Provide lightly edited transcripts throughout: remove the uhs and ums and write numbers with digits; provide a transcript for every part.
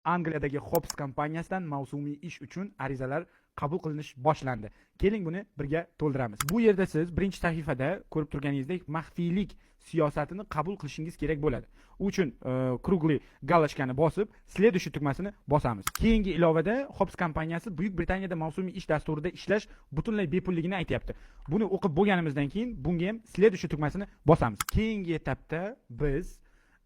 Angliyadagi Hobbs kompaniyasidan mavsumiy ish uchun arizalar qabul qilinish boshlandi. Keling, buni birga to'ldiramiz. Bu yerda siz birinchi sahifada ko'rib turganingizdek, maxfiylik siyosatini qabul qilishingiz kerak bo'ladi. U uchun круглый галочка ni bosib, "Следующий" tugmasini bosamiz. Keyingi ilovada Hobbs kompaniyasi Buyuk Britaniyada mavsumiy ish dasturida ishlash butunlay bepulligini aytyapti. Buni o'qib bo'lganimizdan keyin bunga ham "Следующий" tugmasini bosamiz. Keyingi etapda biz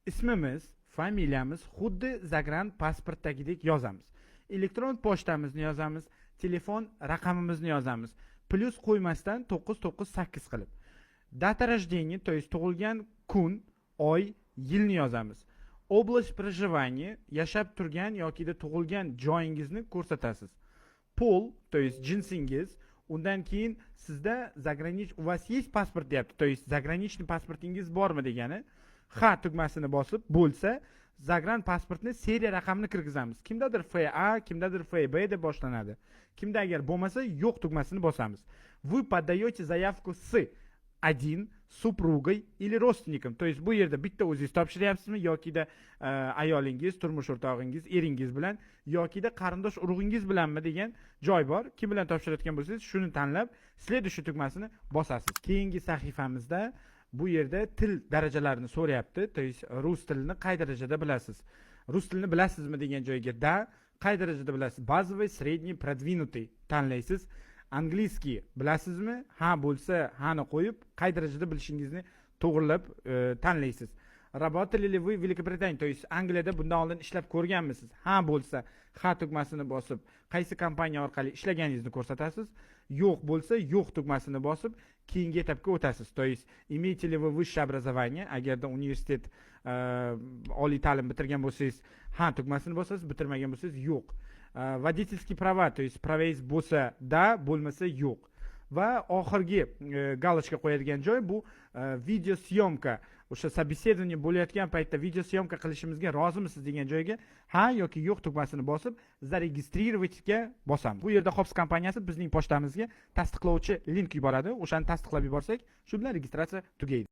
ismimiz, familiyamiz xuddi загран pasportdagidek yozamiz. Elektron pochtamizni yozamiz, telefon raqamimizni yozamiz. Plyus qo'ymasdan 998 qilib. Дата рождения, то есть tug'ilgan kun, oy, yilni yozamiz. Область проживания, yashab turgan yokida tug'ilgan joyingizni ko'rsatasiz. Пол, то есть jinsingiz, undan keyin sizda загранич "У вас есть паспорт" deyapti, то есть заграничный pasportingiz bormi degani. Ha tugmasini bosib, bo'lsa, загран pasportni seriya raqamini kirgizamiz. Kimdadir FA, kimdadir FB deb boshlanadi. Kimda agar bo'lmasa, yo'q tugmasini bosamiz. Вы подаете заявку с один, супругой или родственником. То есть bu yerda bitta o'zingiz topshiryapsizmi yokida ayolingiz, turmush o'rtog'ingiz, eringiz bilan yokida qarindosh urug'ingiz bilanmi degan joy bor. Kim bilan topshirayotgan bo'lsangiz, shuni tanlab, "Следующий" tugmasini bosasiz. Keyingi sahifamizda bu yerda til darajalarini so'rayapti. То есть rus tilini qay darajada bilasiz? Rus tilini bilasizmi degan joyga "Да", qay darajada bilasiz? Базовый, средний, продвинутый tanlaysiz. Английский bilasizmi? Ha bo'lsa, "Ha" ni qo'yib, qay darajada bilishingizni to'g'rilab tanlaysiz. Работали ли вы в Великобритании? То есть Angliyada bundan oldin ishlab ko'rganmisiz? Ha bo'lsa, "Ha" tugmasini bosib, qaysi kompaniya orqali ishlaganingizni ko'rsatasiz. Yo'q bo'lsa, "Yo'q" tugmasini bosib, keyingi etapga o'tasiz. То есть имеете ли вы высшее образование? Agarda universitet, oliy ta'lim bitirgan bo'lsangiz, "Ha" tugmasini bosasiz, bitirmagan bo'lsangiz, yo'q. Водительский права, то есть права ngiz bo'lsa, "Да", bo'lmasa, yo'q. Va oxirgi галочка qo'yadigan joy bu видеосъёмка. O'sha собеседование bo'layotgan paytda видеосъёмка qilishimizga rozimisiz degan joyga "Ha" yoki "Yo'q" tugmasini bosib, "Зарегистрировать" ga bosamiz. Bu yerda Hobbs kompaniyasi bizning pochtamizga tasdiqlovchi link yuboradi. O'shani tasdiqlab yuborsak, shu bilan registratsiya tugaydi.